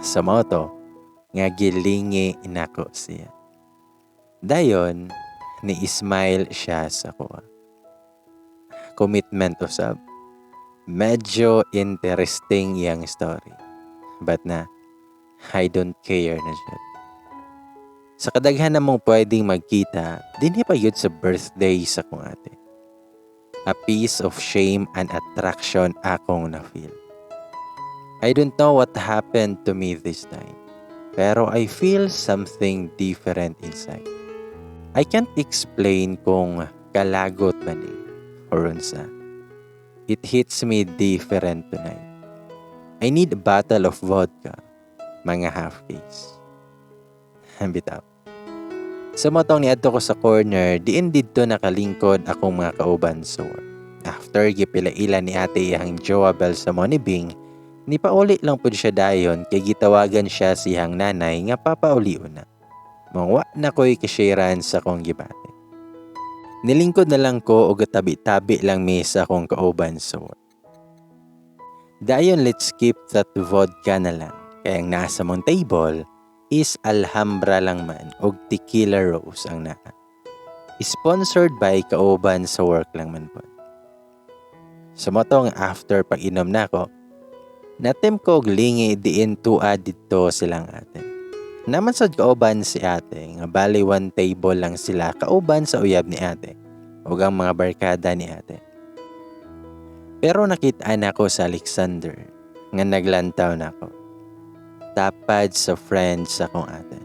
Sa mao to nga gilingi nako siya. Dayon ni-smile siya sa akoa. Commitment usab. Medyo interesting iyang story. But na, I don't care na jud. Sa kadaghan namong pwedeng magkita, dinhi pa gyud sa birthday sa akong ate. A piece of shame and attraction akong na-feel. I don't know what happened to me this time, pero I feel something different inside. I can't explain kung kalagot ba ni or unsa. It hits me different tonight. I need a bottle of vodka, mga half case. Bitaw. Sa mao tong niadto ko sa corner, diin didto nakalingkod akong mga kauban sa work. After gipila-ila ni ate iyang jowa bell sa Monibing, nipauli lang pud siya dayon kay gitawagan siya sa iyang nanay nga papaulion na. Mangwa na ko'y kashiran sa akong gibati. Nilingkod na lang ko og tabi-tabi lang mi sa akong kauban sa work. Dayon let's keep that vodka na lang. Kay ang nasa mong table is Alhambra lang man og Tequila Rose ang naa. Sponsored by kauban sa work lang man po. Sa mao tong after pag-inom nako, natim ko og lingi diin tua didto silang ate. Naman sad kauban si ate nga bali one table lang sila kauban sa uyab ni ate ug ang mga barkada ni ate. Pero nakita nako sa Alexander nga naglantaw nako. Tapad sa friends sa akong ate.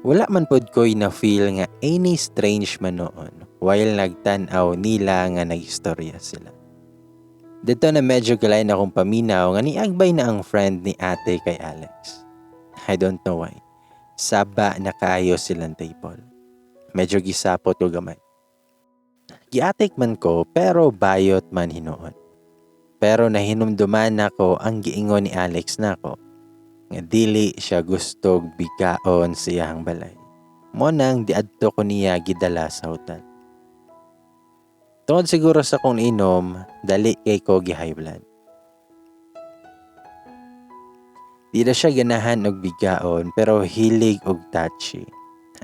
Wala man pod ko'y na-feel nga any strange man noon while nagtan-aw nila nga nagistorya sila. Dito na medyo galay na akong paminaw nga niagbay na ang friend ni ate kay Alex. I don't know why. Saba na kaayo silang table. Medyo gisapot ko gamay. Giatik man ko pero bayot man hinuon. Pero nahinumduman nako ang giingon ni Alex nako nga dili siya gustog bigaon sa iyang balay. Mo nang diadto ko niya gidala sa hotel. Tungod siguro sa kong inom, dali kay ko gi-high blood. Di na siya ganahan og bigaon pero hilig og touchy.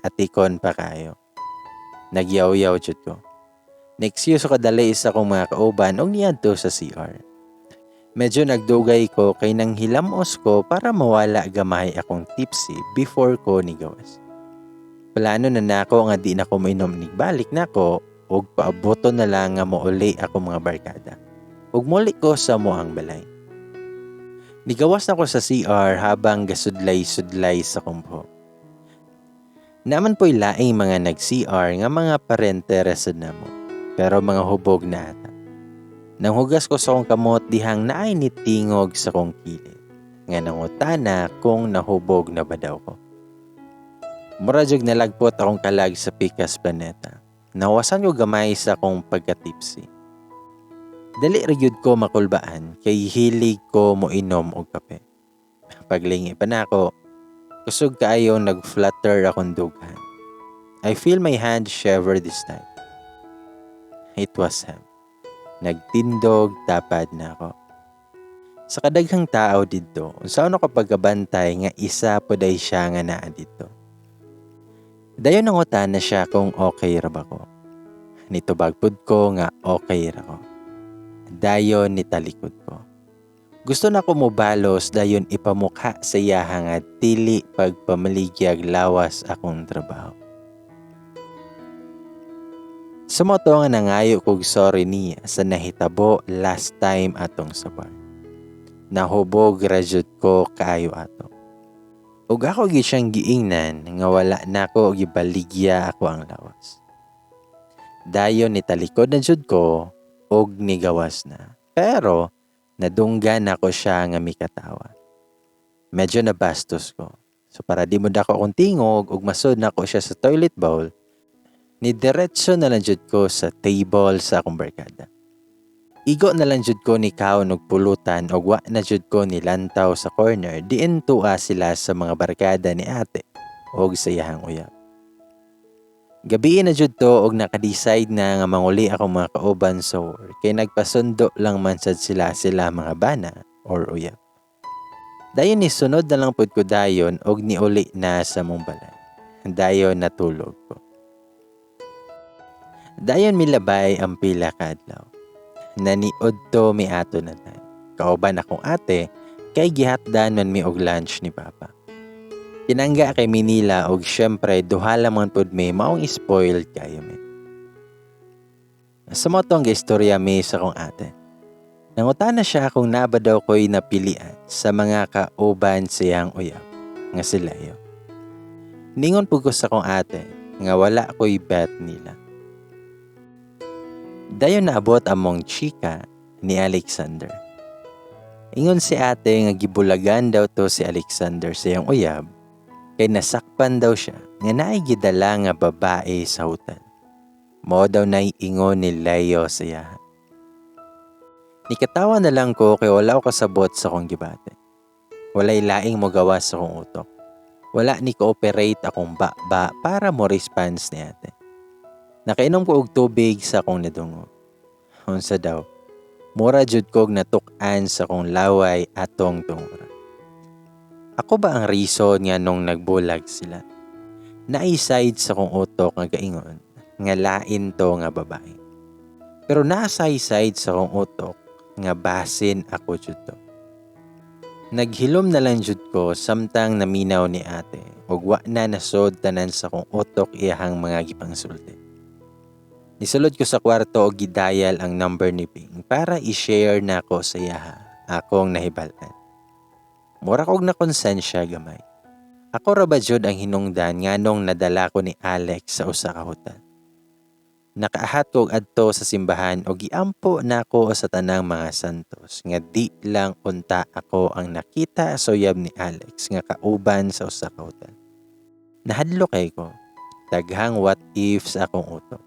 Atikon pa kayo. Nagyaw-yaw jud ko. Next year sa kadali isa kong mga kauban og niadto sa CR. Medyo nagdugay ko kay nang hilamos ko para mawala gamay akong tipsy before ko nigawas. Plano na nako nga di na ko mainom nigbalik nako og paaboto na lang nga mouli ako mga barkada. Ug muli ko sa moang balay. Nigawas na ko sa CR habang gasudlay-sudlay sa kumpo. Naman po'y laing mga nag-CR nga mga parente resad namo, pero mga hubog na ata. Nanghugas ko sa akong kamot dihang naay nitingog sa akong kilid, nga nangutana kung nahubog na ba daw ko. Mura jud nalagpot akong kalag sa pikas planeta. Nawasan ko gamay sa akong pagkatipsy. Dali ra gyud ko makulbaan kay hilig ko moinom og kape. Paglingi pa nako, kusog kaayo nag-flutter akong dughan. I feel my hand shiver this time. It was him. Nagtindog tapad na ako. Sa kadaghang tao didto, unsaon ako pagkabantay nga isa puday siya nga naa didto. Dayon nangutana siya kung okay ra ba ko. Nitubag pud ko nga okay ra ko. Dayon nitalikod ko. Gusto na ko mobalos dayon ipamukha sa iyaha nga dili pagpamaligyag lawas akong trabaho. Sa mao to nga nangayo kog sorry niya sa nahitabo last time atong sa bar. Nahubog ra jud ko kaayo ato. Ug ako gyud siyang giingnan nga wala nako gibaligya ako ang lawas. Dayon nitalikod na jud ko og nigawas na. Pero nadunggan nako siya nga mikatawa. Medyo nabastos ko. So para di mo dako akong tingog ug masud nako siya sa toilet bowl, ni diretso na lang jud ko sa table sa akong barkada. Igo na lang jud ko ni kaon og pulutan og wa na jud ko nilantaw sa corner diin tua sila sa mga barkada ni ate og sa iyahang uyab. Gabii na jud to og naka-decide na nga manguli akong mga kauban sa work kay nagpasundo lang man sad sila sila mga bana or uyab. Dayon ni sunod na lang pud ko dayon og niuli na sa among balay. Dayon natulog ko. Dayon milabay ang pila ka adlaw. Naniud to mi ato na time. Kauban akong ate kay gihatdan man mi og lunch ni Papa. Tinangga kay Manila og syempre duha man pud mi, maong spoiled kayo mi. Sa mao tong istorya mi sa akong ate. Nangutana siya kung naa ba daw ko'y napilian sa mga kauban siyang uyab nga si Leo. Ningon pud ko sa akong ate nga wala ko'y bet nila. Dayon naabot among chika ni Alexander. Ingon si ate nga gibulagan daw to si Alexander sa iyang uyab kay nasakpan daw siya nga naay gidala nga babae sa hotel. Mao daw nay ingon ni Leo sa iya. Nikatawa na lang ko kay wala ko kasabot sa akong gibati. Walay laing mogawas sa akong utok. Wala ni cooperate akong baba para mo response ni ate. Nakainom ko og tubig sa akong nadungog. Unsa daw, mura jud kog natuk-an sa akong laway atong tungura. Ako ba ang reason nga nung nagbulag sila? Naay side sa akong utok nga gaingon nga lain to nga babae. Pero naasay side sa akong utok nga basin ako jud to. Naghilom na lang jud ko samtang naminaw ni ate ug wa na nasod tanan sa akong utok iyahang mga gipangsulti. Nisulod ko sa kwarto og gidayal ang number ni Bing para i-share nako sa iyaha akong nahibal-an. Mura kog na konsensya gamay. Ako ra ba jud ang hinungdan nganong nadala ko ni Alex sa usa ka hotel? Nakaahat ko adto sa simbahan og giampo nako sa tanang mga santos nga di lang unta ako ang nakita sa uyab ni Alex nga kauban sa usa ka hotel. Nahadlok kay ko. Daghang what if sa akong utok.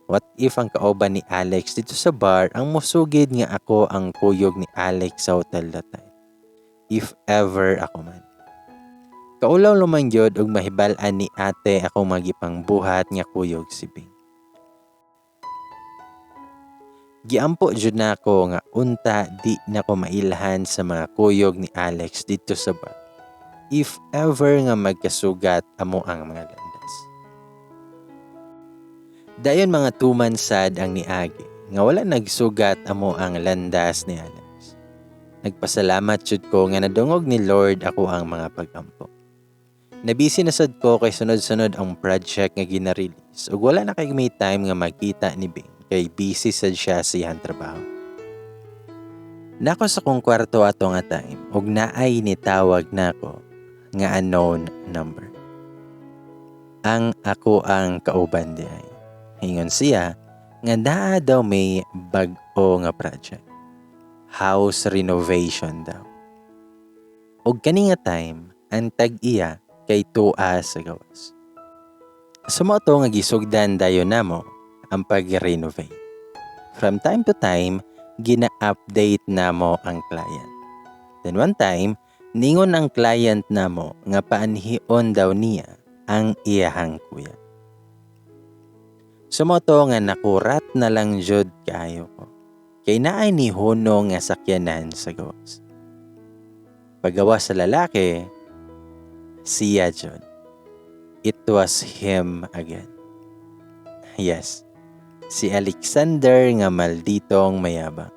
What if ang kauban ni Alex dito sa bar ang musugid nga ako ang kuyog ni Alex sa hotel that time? If ever ako man. Kaulaw luman gyud og mahibal-an ni ate akong magipangbuhat nga kuyog si Bing. Giampo jud nako nga unta di na ko mailhan sa mga kuyog ni Alex dito sa bar. If ever nga magkasugat amo ang mga landas. Dayon mga 2 months sad ang niagi nga wala nagsugat amo ang landas ni Alex. Nagpasalamat jud ko nga nadungog ni Lord ako ang mga pagampo. Nabisi na sad ko kay sunod-sunod ang project nga gina-release ug wala na kay may time nga magkita ni Bing kay busy sad siya sa iyang trabaho. Nako sa kong kwarto ato nga time ug naay nitawag nako nga unknown number. Ang ako ang kauban diay. Ingon siya nga naa daw may bag-o nga project. House renovation daw. Og kani nga time, ang tag-iya kay tua sa gawas. Sa mao to nga gisugdan dayon namo ang pag-renovate. From time to time, gina-update namo ang client. Then one time, ningon ang client namo nga paanhion daw niya ang iyahang kuya. Sa mao to nga nakurat na lang jud kaayo ko. Kay naay ni hunong nga sakyanan sa gawas. Pagawas sa lalaki, siya jud. It was him again. Yes, si Alexander nga malditong mayabang.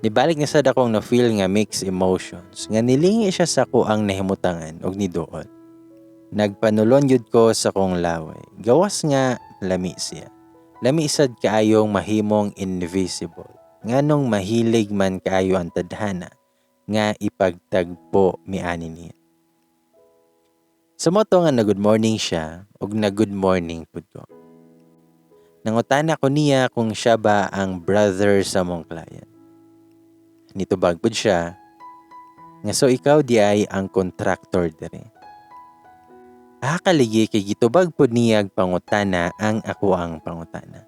Nibalik na sad akong na-feel nga mixed emotions nga nilingi siya sa ako ang nahimutangan og niduol. Nagpanulon yun ko sa kong laway. Gawas nga lami siya. Lami sad kaayong mahimong invisible. Nganong mahilig man kaayo ang tadhana nga ipagtagpo miani niya. Sa mao to nga na good morning siya ug na good morning pud ko. Nangutana ko niya kung siya ba ang brother sa mong client. Nitubag pud siya nga so ikaw di ay ang contractor dire. Ah, kaligi kay gitubag pud niya pangutana ang ako ang pangutana.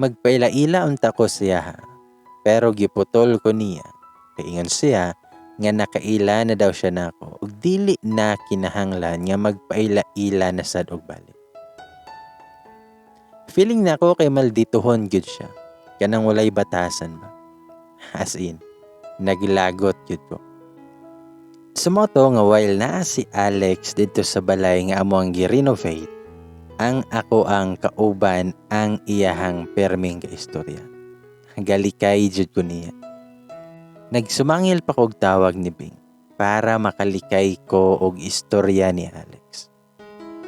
Magpaila-ila unta ko siya ha, pero giputol ko niya. Kay ingon siya nga nakaila na daw siya nako ug dili na kinahanglan nga magpaila-ila na sad og balik. Feeling nako kay maldituhon gyud siya. Kanang walay batasan ba. As in, naglagot gyud ko. So mao to nga while naa si Alex didto sa balay nga amo ang gi-renovate, ang ako ang kauban ang iyahang perming kaistorya. Galikay jud ko niya. Nagsumangil pa kog tawag ni Bing para makalikay ko og istorya ni Alex.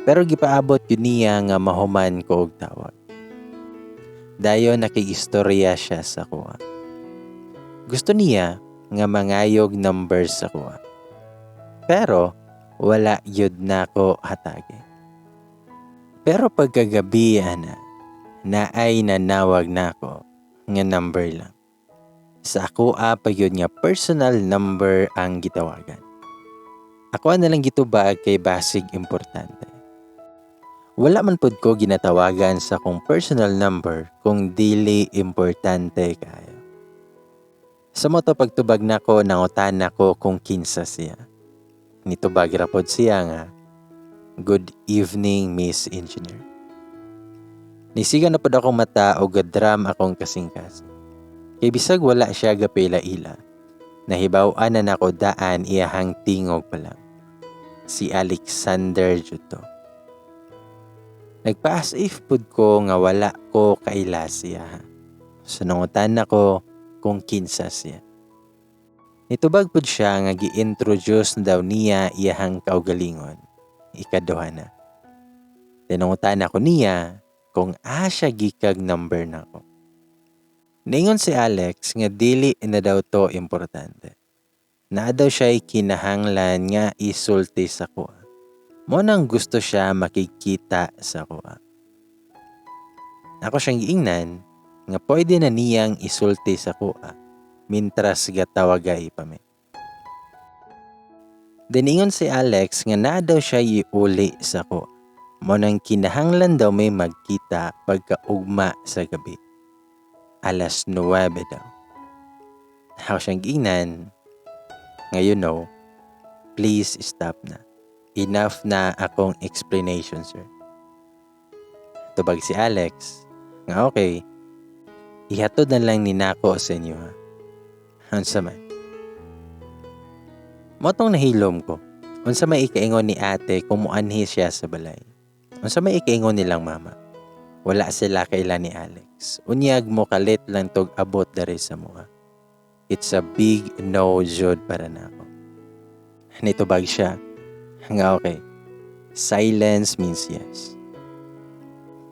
Pero gipaabot yun niya nga mahuman ko og tawag. Dayon nakig-istorya siya sa kuha. Gusto niya nga mangayog number sa kuha. Pero wala yun nako hatagi. Pero pagkagabi ana, naay nanawag nako nga number lang. Sa ako pa yun nga personal number ang gitawagan. Ako na lang gitubag kay basig importante. Wala man pud ko ginatawagan sa akong personal number kung dili importante kaayo. Sa mao to pagtubag nako, nangutana ko kung kinsa siya. Nitubag ra pod siya nga, "Good evening, Miss Engineer." Nisiga na pod akong mata o gadram akong kasing-kasing. Kay bisag wala siya gapila-ila, nahibaw-an na nako daan iyahang tingog pa lang. Si Alexander jud to. Nagpa-as if pud ko nga wala ko kaila siya. So nangutan nako kung kinsa siya. Nitubag pud siya nga gi-introduce na daw niya iyahang kaugalingon. Ikaduha na. Tinungutan ako niya kung asa siya gikag number nako. Ningon si Alex nga dili na daw to importante. Naa daw siya'y kinahanglan nga isulti sa kuha. Mo nang gusto siya makikita sa kuha. Ako siyang giingnan nga pwede na niyang isulti sa kuha mintras gatawagay pa mi. Diningon si Alex nga naa daw siya iuli sa kuha. Mo nang kinahanglan daw may magkita pagkaugma sa gabi. 9:00 daw. Ako siyang giingnan nga please stop na. Enough na akong explanation, sir. Tubag si Alex nga okay, ihatod na lang ni nako sa inyo ha. Unsa man? Mao tong nahilom ko. Unsa may ikaingon ni ate kung muanhi siya sa balay? Unsa may ikaingon nilang mama? Wala sila kaila ni Alex. Unyag mo kalit lang tog abot diri sa mua. It's a big no jud para nako. Nitubag siya nga okay. Silence means yes.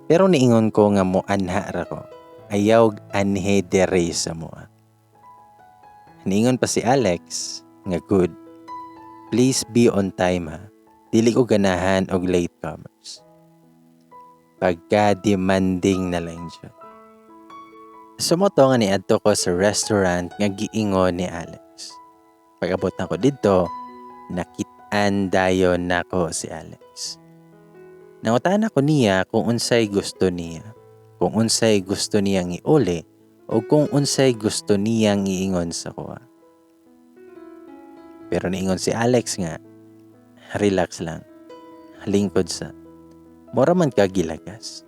Pero niingon ko nga moanha ra ko. Ayaw anhi diri sa mua. Niingon pa si Alex nga good. Please be on time ha. Dili ko ganahan og latecomers. Pagka-demanding na lang siya. So mao to nga niadto ko sa restaurant nga giingon ni Alex. Pag-abot nako didto, nakit-an dayon nako si Alex. Nangutan ako niya kung unsay gusto niya, kung unsay gusto niyang iuli, o kung unsay gusto niyang iingon sa kuha. Pero niingon si Alex nga, relax lang, lingkod sa, mura man ka gilagas.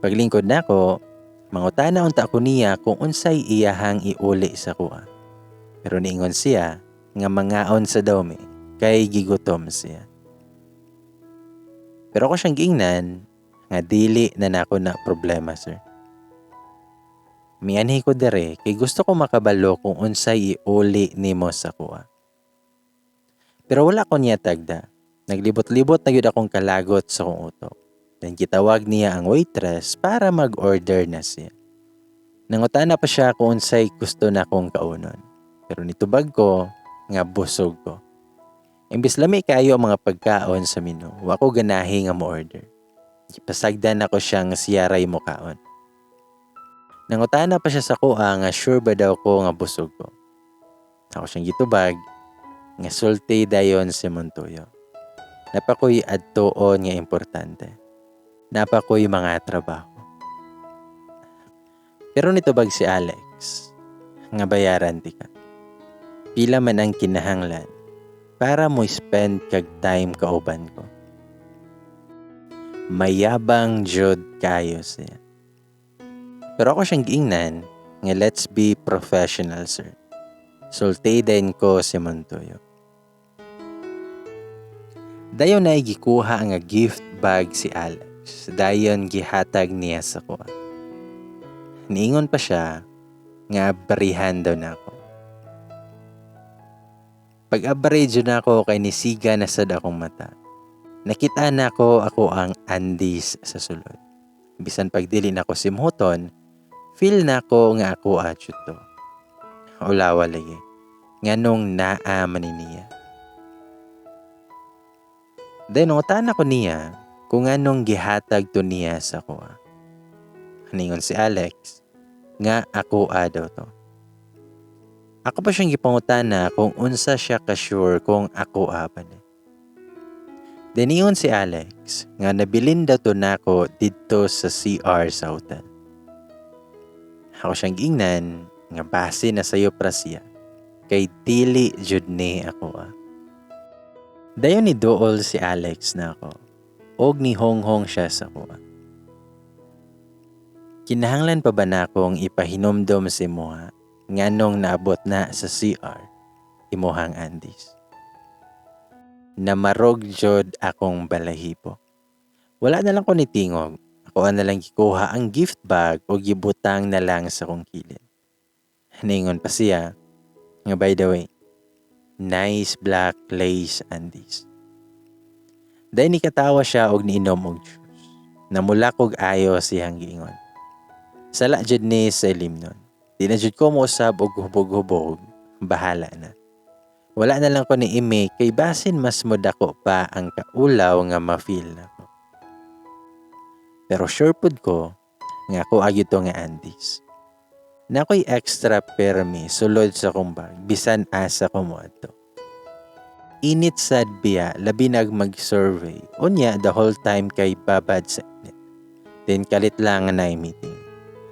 Paglingkod nako, mangutana unta ko niya kung unsay iyahang iuli sa kuha. Pero niingon siya nga mangaon sa daw mi, kay gigutom siya. Pero ako siyang giingnan nga dili na nako na problema, sir. Mianhi ko dere kay gusto ko makabalo kung unsay iuli nimo sa kuha. Pero wala ko niya tagda. Naglibot-libot na gyud akong kalagot sa kong utok. Then gitawag niya ang waitress para mag-order na siya. Nangutana pa siya kung unsay gusto na akong kaunon. Pero nitubag ko nga busog ko. Imbis lami kaayo ang mga pagkaon sa menu, wa ko ganahi nga mo-order. Gipasagdan ako siya nga siya ray mo kaon. Nangutana pa siya sa kuha nga sure ba daw ko nga busog ko. Ako siyang gitubag nga sulti dayon si Montoyo. Napakoy adtuon nga importante. Napakoy mga trabaho. Pero nitubag si Alex nga bayaran ti ka. Pila man ang kinahanglan para mo spend kag time kauban ko. Mayabang jud kayo siya. Pero ako siyang giingnan nga let's be professional, sir. Sulti din ko si Montoyo. Dayon ay gikuha nga gift bag si Alex. Dayon gihatag niya sa kuha. Niingon pa siya nga abrihan daw nako. Pag-abri jud nako kay nisiga na sad akong mata. Nakita nako ako ang undies sa sulod. Bisan pag dili nako simhuton, feel nako nga ako jud to. Ulawa lagi. Nganong naa man ni niya. Then nangutana ko niya kung anong gihatag to niya sa kuha. Ningon si Alex nga ako daw to. Ako pa siyang gipangutana kung unsa siya ka-sure kung ako ba ni. Then ingon si Alex nga nabilin daw to nako didto sa CR sa hotel. Ako siyang giingnan nga base na sayo pra siya kay dili jud ni ako ah. Dayon ni duol si Alex na ako og ni honghong siya sa kuha. Kinahanglan pa ba na akong ipahinumdom si imuha nganong naabot na sa CR imuhang undies? Namarog jud akong balahibo. Wala na lang ko nitingog. Ako na lang gikuha ang gift bag o gibutang na lang sa kong kilid. Ningon pa siya nga, "By the way, nice black lace undies." Dahil ni katawa siya og niinom og juice. Namula kog ayo siyang giingon. Sala jud ni sa ilimnon. Di na jud ko mousab og hubog-hubog, bahala na. Wala na lang ko ni ime kay basin mas modako pa ang kaulaw nga ma-feel nako. Pero sure pud ko nga ako agyo to nga undies. Naa ko'y extra permi sulod sa akong bag bisan asa ko moadto. Init sad biya, labi nag mag-survey. Unya the whole time kay babad sa init. Then kalit lang nga na meeting.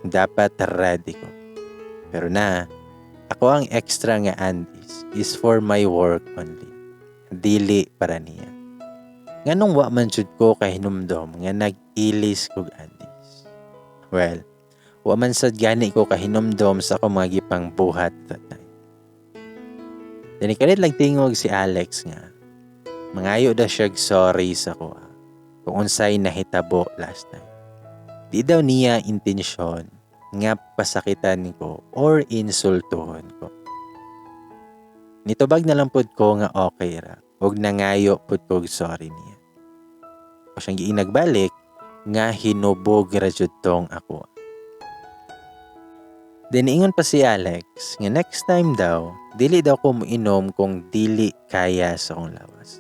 Dapat ready ko. Pero na, ako ang extra nga undies is for my work only. Dili para niya. Nganong wa man jud ko kahinumdom nga nag-ilis kog undies? Well, wa man sad gani ko kahinumdom sa akong mga gipang buhat that time. Then kalit lang tingog si Alex nga mangayo daw siya sorry sa kuha kung unsay nahitabo last time. Di daw niya intensyon nga pasakitan ko or insultuhon ko. Nitubag na lang pud ko nga okay ra ug nangayo pud kog sorry niya. O siyang giinagbalik nga hinubog ra jud tong ako. Then ingon pa si Alex nga next time daw, dili daw ko moinom kung dili kaya sa akong lawas.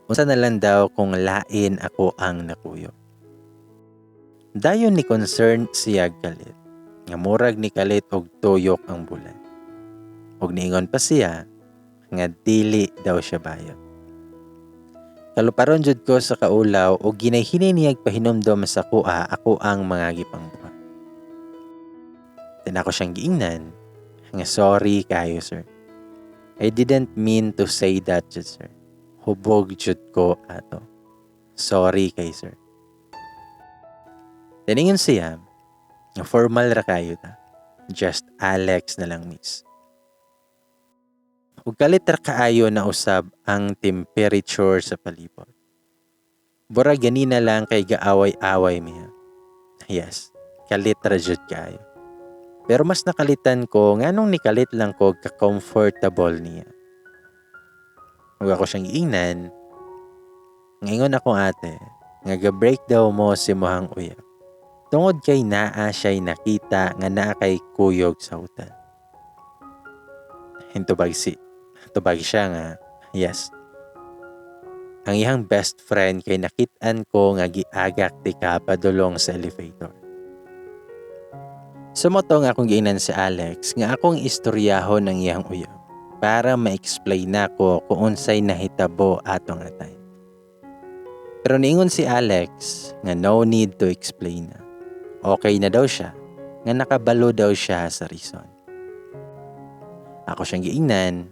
Unsa na lang daw kung lain ako ang nakuyog. Dayon ni concern siya kalit, nga murag ni kalit og tuyok ang bulan. Og niingon pa siya nga dili daw siya bayot. Kaluparon jud ko sa kaulaw og ginahini niyag pahinumdom sa kuha ako ang mga gipangbuhat. Then ako siyang giingnan nga, "Sorry kayo, sir. I didn't mean to say that jud, sir. Hubog jud ko ato. Sorry kay, sir." Then ingon siya nga formal ra kayo ta. Just Alex na lang, miss. Ug kalit ra kaayo na usab ang temperature sa palibot. Bura ganina lang kay gaaway-away miya. Yes, kalit ra jud kaayo. Pero mas nakalitan ko nganong nikalit lang ko ka-comfortable niya. Ug ako siyang giingnan, ngayon akong ate, nga ga-break daw mo si mohang uyab. Tungod kay naa siya'y nakita nga naa kay kuyog sa hotel. Tubag siya nga, yes. Ang iyang best friend kay nakit-an ko nga giagak ti ka padulong sa elevator. Sumoto nga akong giingnan si Alex nga akong istoryahon ang iyang uyab para ma-explain nako kung unsay nahitabo ato nga time. Pero niingon si Alex nga no need to explain na. Okay na daw siya, nga nakabalo daw siya sa reason. Ako siyang giingnan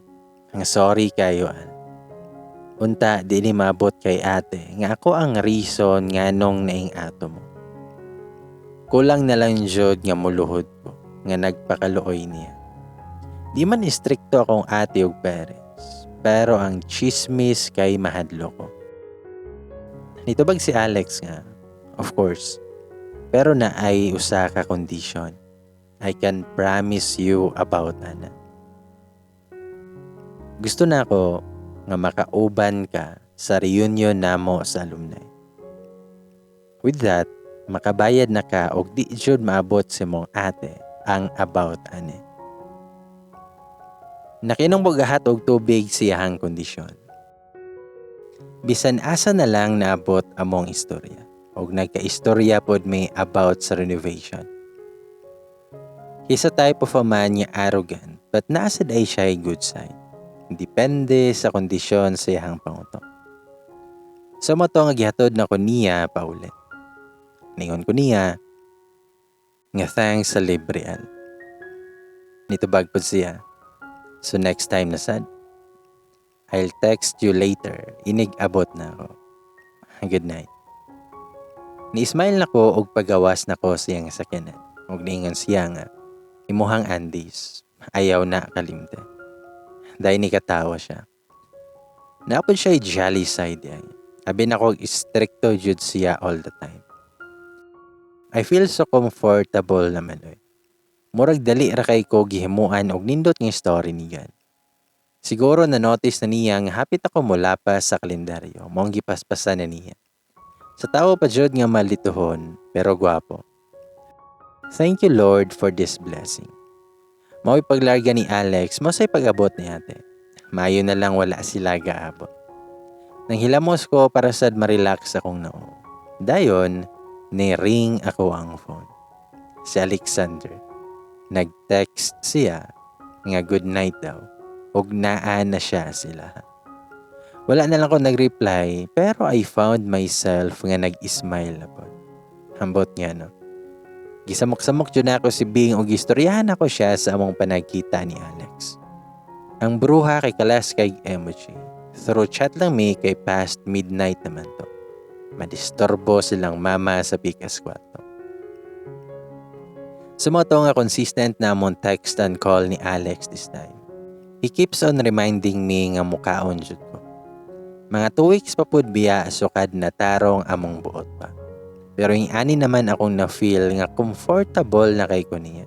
nga sorry kayo an. Unta di ni mabot kay ate nga ako ang reason nga nung naing ato mo. Kulang na lang jud nga muluhod ko nga nagpakaluoy niya. Di man istrikto akong ate og parents, pero ang chismis kay mahadlok ko. Nitubag si Alex nga, of course, pero naay usa ka condition. I can promise you about ana. Gusto nako nga makauban ka sa reunion namo sa alumni. With that, makabayad na ka og di jud maabot sa imong ate ang about ani. Nakinong bugahat og tubig siyahang kondisyon. Bisan asa na lang naabot among istorya og nagkaistorya pod mi about sa renovation. He's a type of a man nga arrogant, but naa sad ay siya good side. Depende sa kondisyon sa iyang pangutok. So mao to nga gihatod na ko niya paulit. Ningon ko niya nga thanks sa libre al. Nitubag pod siya. So next time na sad. I'll text you later. Inig abot na ako. Good night. Ni-smile na ko og pagawas na ko siyang sakyanan. Og niingon siya nga, imuhang undies. Ayaw na kalimte. Dahil ni katawa siya. Naa pod siya jolly side ay. Abi na ko stricto jud siya all the time. I feel so comfortable naman oy. Murag dali ra kay ko gihimuan og nindot nga story niyan. Siguro na notice na niya nga hapit ako molapas sa kalendaryo, maong gipaspasan na niya. Sa tawo pa jud nga malituhon, pero gwapo. Thank you, Lord, for this blessing. Mao'y paglarga ni Alex, mao say pag-abot ni ate. Maayo na lang wala sila gaabot. Nang hilamos ko para sad ma-relax akong noo. Dayon, ni-ring ako ang phone. Si Alexander. Nag-text siya nga good night daw. Ug naa na siya sila. Wala na lang ko nag-reply, pero I found myself nga nag-smile na pod. Hambot nga no. Gisamok-samok jud nako si Bing og gistoryahan ako siya sa among panagkita ni Alex. Ang bruha kay kalas kay emoji. Through chat lang mi kay past midnight naman to. Madisturbo silang mama sa pikas kwarto. So mao to nga consistent na among text and call ni Alex this time. He keeps on reminding me nga mukaon jud ko. Mga 2 weeks pa pud biya sukad na tarong among buot pa. Pero yung ani naman akong na-feel nga comfortable na kay ko niya.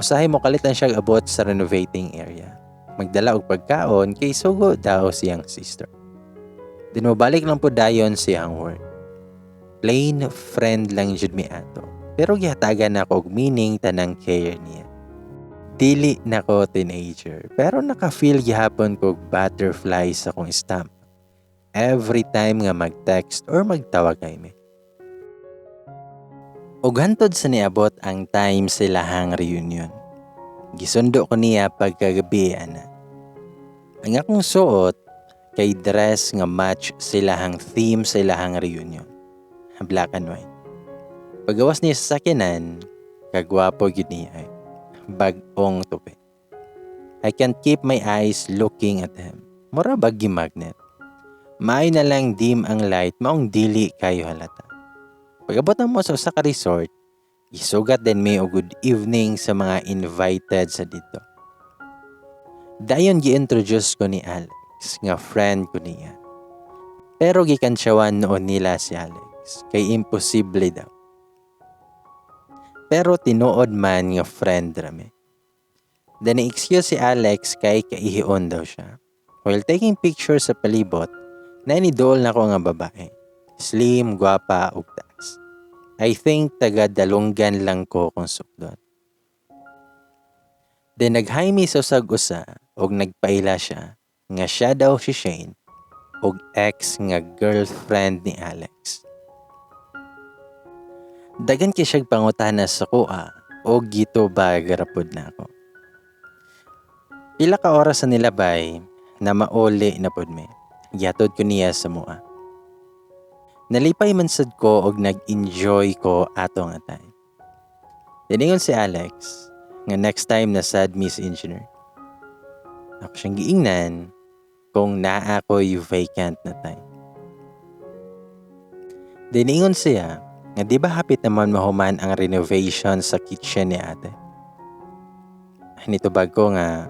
Usahay mo kalitan siya abot sa renovating area. Magdala og pagkaon kay sugo daw siyang sister. Then mobalik lang po dayon siyang work. Plain friend lang jud mi ato. Pero gihatagan nako og meaning tanang care niya. Dili na ko teenager, pero naka-feel gihapon ko og butterfly sa akong stomach every time nga mag-text or magtawag kay mi. Ug hantod sa niabot ang time sa ilahang reunion. Gisundo ko niya pagkagabi ana. Ang akong suot kay dress nga match sa ilahang theme sa ilahang reunion. Black and white. Pagawas niya sa sakyanan, kagwapo gyud niya ay. Bag-ong tupi. I can't keep my eyes looking at him. Mura bag magnet. Maayo na lang dim ang light, maong dili kayo halata. Pag-abot na mo sa usa ka resort, isugat din mi og good evening sa mga invited sa dito. Dayon gi-introduce ko ni Alex nga friend ko niya. Pero gikantsawan noon nila si Alex kay imposible daw. Pero tinuod man nga friend rami. Then excuse si Alex kay kaihion daw siya. While taking pictures sa palibot, nainidool na ko nga babae. Slim, gwapa ug taas. I think taga Dalunggan lang ko kung sukdon. Then nag-hi mi sa usag usa ug nagpaila siya nga siya daw si Shane ug ex nga girlfriend ni Alex. Dagan kay siyag pangutana sa kuha og gitubag ra pud nako. Pila ka oras sa nilabay na mauli na pud mi. Gihatod ko niya sa mua. Nalipay man sad ko og nag-enjoy ko ato nga time. Tiningon si Alex nga next time na sad Miss Engineer. Ako siyang giingnan kung naa ko'y vacant na time. Diningon siya nga di ba hapit naman mahuman ang renovation sa kitchen ni ate. Nitubag ko nga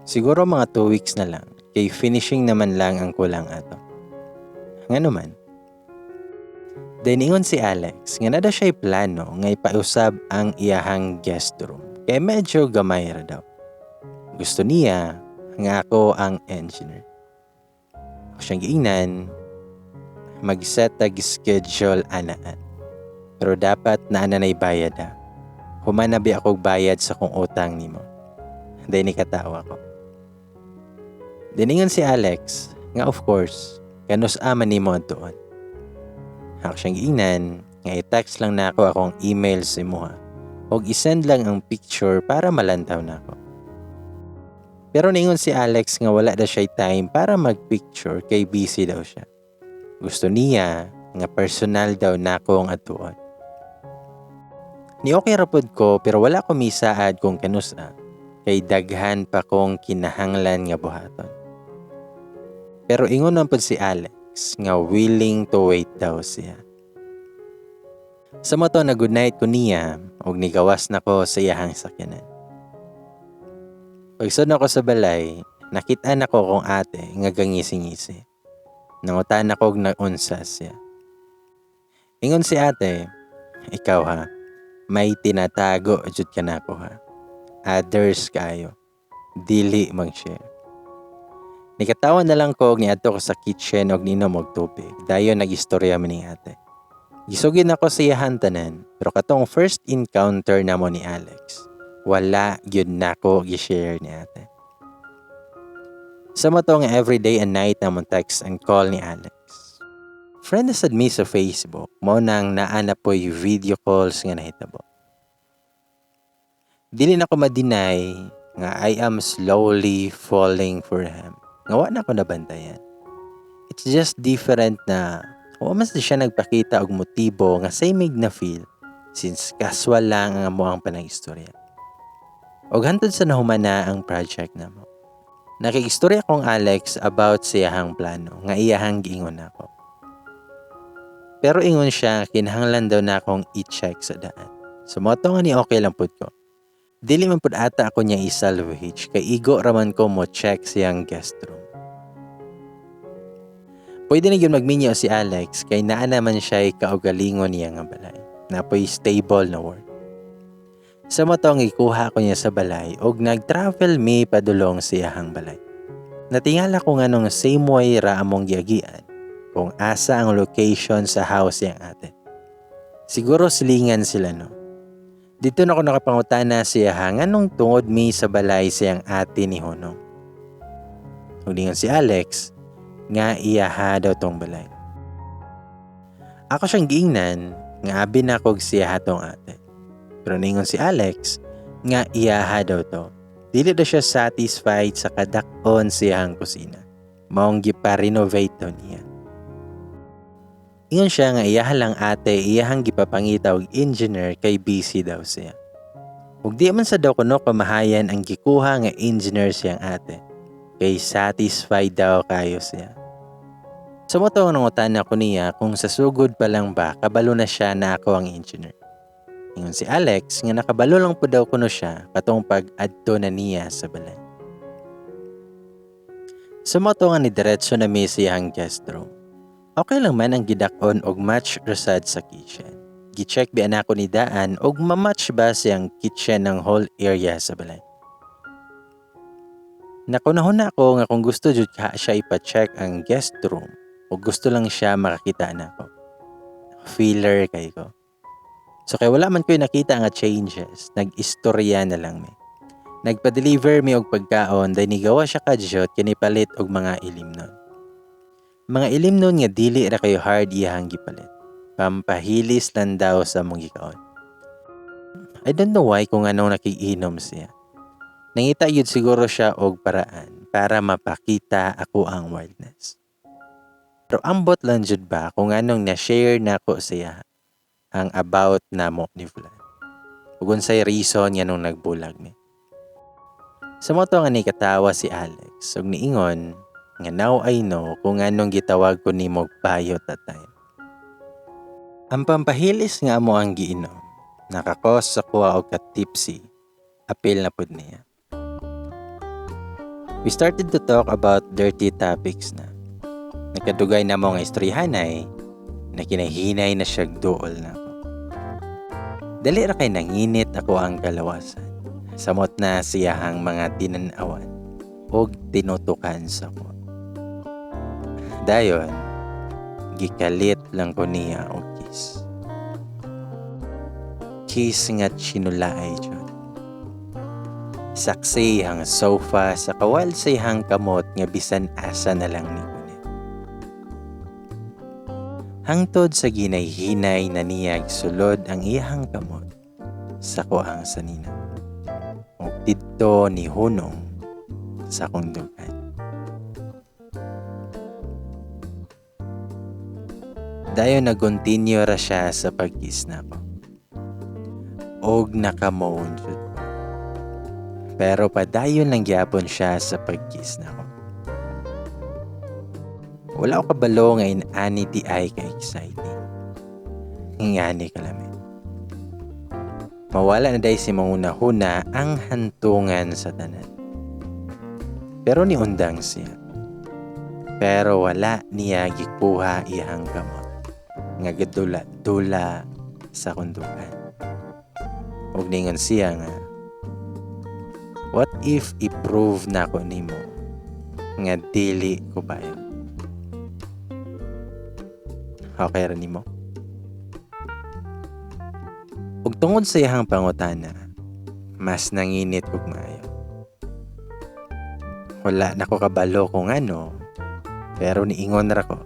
siguro mga 2 weeks na lang kay finishing naman lang ang kulang ato. Nga naman. Then ingon si Alex nga naa daw siya plano nga ipausab ang iyahang guest room kay medyo gamay ra daw. Gusto niya nga ako ang engineer. Ako siyang giingnan, mag-set tag schedule anaan. Pero dapat naa na nay bayad ha. Human na bi ako bayad sa kong utang nimo. Then nikatawa ko. Diningon si Alex nga of course, kanus-a man nimo adtuon. Ako siyang giingnan nga i-text lang nako akong email sa imuha og i-send lang ang picture para malantaw nako. Pero ningon si Alex nga wala daw siya time para mag-picture kay busy daw siya. Gusto niya nga personal daw nako ang adtuon. Ni okay ra pod ko, pero wala ko misaad kung kanus-a kay daghan pa kong kinahanglan nga buhaton. Pero ingon man pod si Alex nga willing to wait daw siya. Sa mao to na good night ko niya ug nigawas na ko sa iyahang sakyanan. Pagsud nako sa balay, nakita nako akong ate nga gangisi-ngisi. Nangutan ako og naunsa siya. Ingon si ate, "Ikaw ha, may tinatago jud ka nako ha. Others kayo. Dili mag-share." Nikatawa na lang ko og niadto ko sa kitchen og niinom og tubig. Dayon nag-istorya mi ning ate. Gisugid nako sa iyahan tanan, pero katong first encounter namo ni Alex, wala gyud nako gi-share ni ate. Sa mao to nga everyday and night namong text and call ni Alex. Friend na sad mi sa Facebook, mao nang naa na po'y video calls nga nahitabo. Dili na ko ma-deny nga I am slowly falling for him. Nga wa na ko nabantayan. It's just different na wa man siya nagpakita og motibo nga same mig na feel since casual lang ang amoang panag-istorya. Og hantod sa nahuman na ang project namo. Nakig-istorya kong Alex about sa iyahang plano nga iyahang giingon nako. Pero ingon siya, kinahanglan daw na akong i-check sa daan. So mao to nga ni okay lang pud ko. Dili man pud ata ako niya i-salvage kay igo raman ko mo check siyang guest room. Pwede na gyud magminyo si Alex kay naa naman siya kaugalingon niya nga balay. Naa poy stable na work. Sa mao to ang ikuha ko niya sa balay og nag-travel mi padulong sa iyahang balay. Natingala ko nga nung same way ra among giagian kung asa ang location sa house niyang ate. Siguro silingan sila, no. Dito na ako nakapangutana siya nganong tungod mi sa balay siyang ate ni Honong. Ug ningon si Alex nga iyaha daw tong balay. Ako siyang giingnan nga abi na kog siya tong ate. Pero ningon si Alex nga iyaha daw to. Dili daw siya satisfied sa kadak-on siyang kusina. Maong gipa-renovate daw niya. Ingon siya nga iyaha lang ate iyahang gipapangita og engineer kay busy daw siya. Ug di man sa daw kuno kamahayan ang gikuha nga engineer siyang ate kay satisfied daw kayo siya. Sa mao to nangutana ko niya kung sa sugod pa lang ba kabalo na siya na ako ang engineer. Ingon si Alex nga nakabalo lang po daw kuno siya katong pag-adto na niya sa balay. Sa mao to nga ni diretso na mi sa iyang guest room. Okay lang man ang gidak-on og match ra sad sa kitchen. Gi-check bi nako ni daan og ma-match ba siyang kitchen ng whole area sa balay. Nakunahuna ako nga kung gusto jud ka siya ipa-check ang guest room o gusto lang siya makakita nako. Feeler kay ko. So kay wala man ko'y nakita nga changes, nag-istorya na lang mi. Nagpa-deliver mi og pagkaon, dahil nigawa siya kadyot kinipalit og mga ilimnon. Mga ilimnon nga dili ra kayo hard iyahang gipalit. Pampahilis lang daw sa among gikaon. I don't know why kung anong nakiinom siya. Nangita yun siguro siya og paraan para mapakita ako ang wildness. Pero ambot lang jud ba kung anong na-share nako siya ang about namo ni Vlad. Ug unsay reason nga nung nagbulag mi. Sa mao to nga ni katawa si Alex ug niingon nga now I know kung anong gitawag ko nimo bayot that time. Ang pampahilis nga amo ang giinom, nakakos sa kuha og ka-tipsy, apil na pud niya. We started to talk about dirty topics na. Nagkadugay na mo nga istoryahanay, na kinahinay na siya duol na ako. Dali ra kay nanginit ako ang kalawasan. Samot na siyahang mga tinanawan og tinutukan sa ko. Dayon, gikalit lang ko niya og kiss. Kiss nga chinulaay jud. Saksi ang sofa sa kawal sa iyang kamot nga bisan asa na lang ni gunit. Hangtod sa ginay-hinay na niyag sulod ang iyang kamot sa kuang sanina. Ug didto ni hunong sa akong dughan. Dayon nag-continue ra siya sa pag-kiss nako. Og nakamoon jud. Pero padayon lang gyapon siya sa pag-kiss nako. Wala ko kabalo nga inani di ay ka-exciting. Ngani kalami. Mawala na day si manguna-huna ang hantungan sa tanan. Pero niundang siya. Pero wala niya gikuha iyang kamot nga gadula-dula sa kundukan. Ug ningon siya nga, what if i-prove na ko nimo nga dili ko bayo? Okay ra nimo? Ug tungod sa iyang pangutana, mas nanginit og maayo. Wala na ko kabalo kung ano, pero niingon ra ko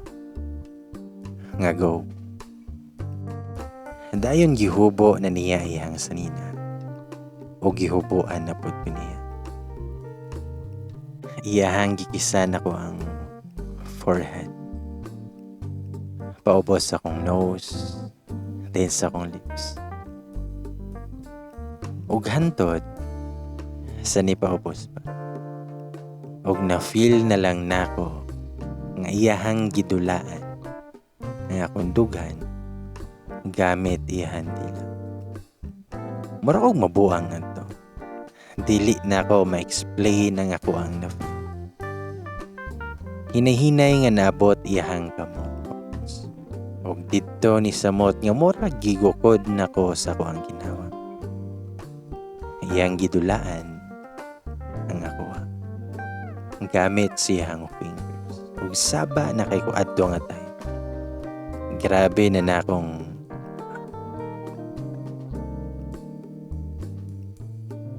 nga go. Dayon gihubo na niya iyang sanina o gihuboan na pud ko niya. Iyahang gikisan ako ang forehead. Paubos akong nose, then sa akong lips. Ug hantod sa ni paubos pa. Ug na-feel na lang nako nga iyahang gidulaan ang akong dughan gamit iyahan dila. Mura og mabuang ngadto. Dili na ako ma-explain ang ako ang na-feel. Hinay-hinay nga naabot iyahang kamot. Og didto ni samot nga mura gigukod nako sa ako ang ginawa. Iyang gidulaan ang akoa. Gamit siyang fingers. Ug saba na kay ko adto nga time. Grabe na na akong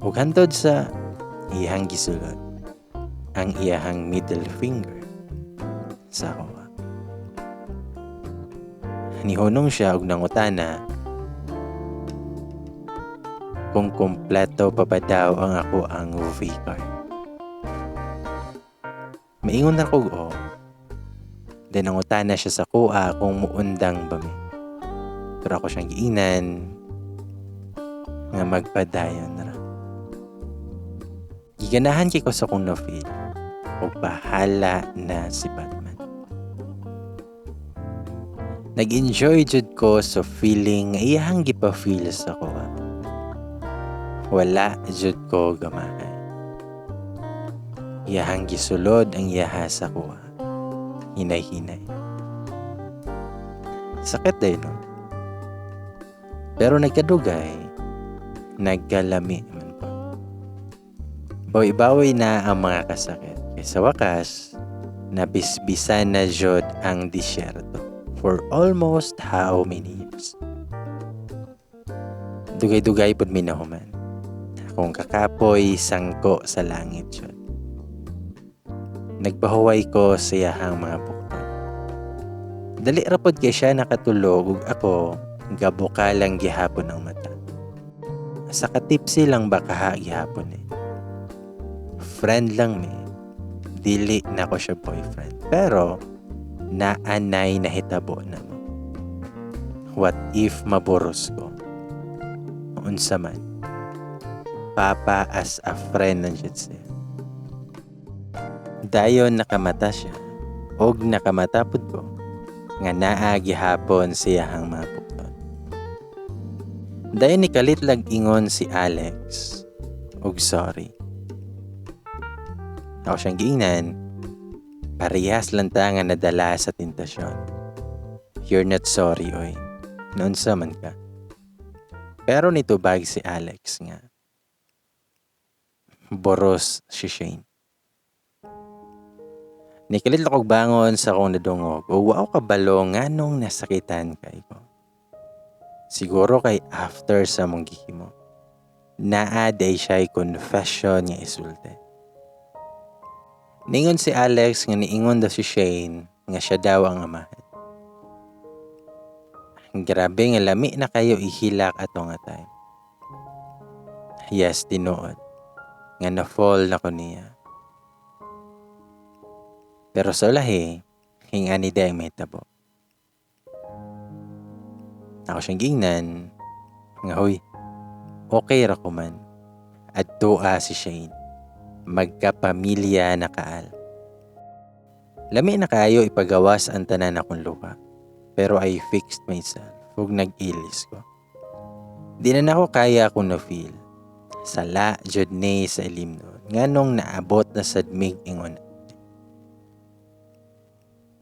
ug hantod sa iyang gisulod ang iyahang middle finger sa akoa. Nihunong siya og nangutana kung kumpleto pa ba daw ang ako ang V-card. Maingon na ko og oo. Then nangutana siya sa kuha kung muundang ba mi. Pero ako siyang giingnan nga magpadayon ra. Giganahan kay ko sa kong na-feel og bahala na si Batman. Nag-enjoy jud ko sa feeling nga iyahang gipa-feel sa kuha. Wala jud ko gamahay. Iyahang gisulod ang iyaha sa kuha. Hinay-hinay. Sakit day no? Pero nagkadugay, nagkalami man po. Bawi-bawi na ang mga kasakit. Kaya sa wakas, nabisbisan na jud ang disyerto for almost how many years. Dugay-dugay pud mi nahuman. Akong kakapoy sangko sa langit jud. Nagpahuway ko sa iyahang mga bukton. Dali ra pod kay siya nakatulog ug ako gabuka lang gihapon ang mata. Sa katipsy lang ba kaha gihapon eh. Friend lang mi. Dili na ko siya boyfriend. Pero naanay nahitabo na mo. What if maburos ko? Unsa man. Papa as a friend lang siya siya. Dayon nakamata siya og nakamata pud ko nga naa gihapon siyahang mga bukton. Dayon ni kalit lag ingon si Alex og sorry. Ako siyang giingnan, parehas lang ta nga nadala sa tentasyon. You're not sorry, oy. Naunsa man ka? Pero nitubag si Alex nga boros si Shane. Nikalit lang kog bangon sa akong nadungog o wa ko kabalo nganong nasakitan kay ko. Siguro kay after sa mong gihimo, naa day siya confession nga isulti. Ningon si Alex nga niingon daw si Shane nga siya daw ang amahan. Grabe nga lami na kayo ihilak ato nga time. Yes, tinuod nga na-fall na ko niya. Pero sa ulahi, hingani day ang mahitabo. Ako siyang giingnan nga, "Huy, okay ra ko man. Adtoa si Shane. Magkapamilya na kaal." Lami na kaayo ipagawas ang tanan akong luha. Pero I fixed myself ug nag-ilis ko. Di na nako kaya akong na-feel. Sala jud ni sa ilimnon. Nganong naabot na sad mig ingon.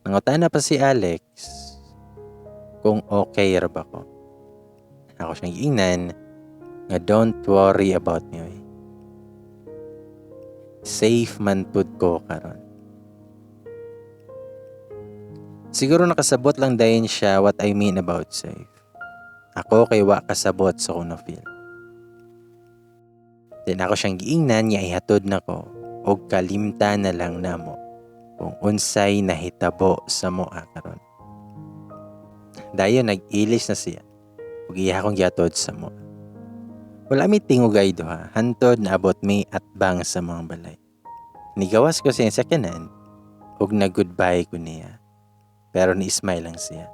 Nangutana pa si Alex kung okay ra ba ko. Ako siyang giingnan nga don't worry about me, oy. Safe man pud ko karon. Siguro nakasabot lang dayon siya what I mean about safe. Ako kay wa kasabot sa akong na-feel. Then ako siyang giingnan nga ihatod nako og kalimta na lang namo kung unsay nahitabo sa moa karon. Dayon nag-ilis na siya ug iya akong gihatod sa moa. Wala mi tingugay duha hantod naabot mi atbang sa mga balay. Nigawas ko siya sa sakyanan ug nag-goodbye ko niya. Pero ni-smile lang siya.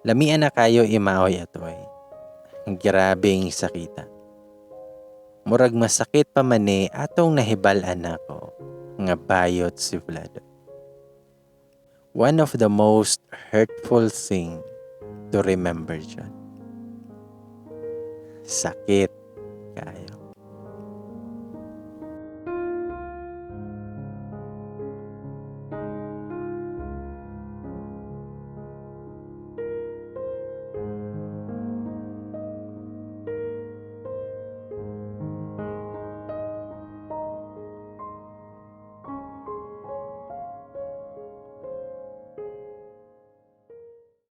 Lamian na kayo imaoy atoy. Grabeng sakita. Murag masakit pa man ni atong nahibal-an nako nga bayot si Vlad. One of the most hurtful thing to remember dyan. Sakit kayo.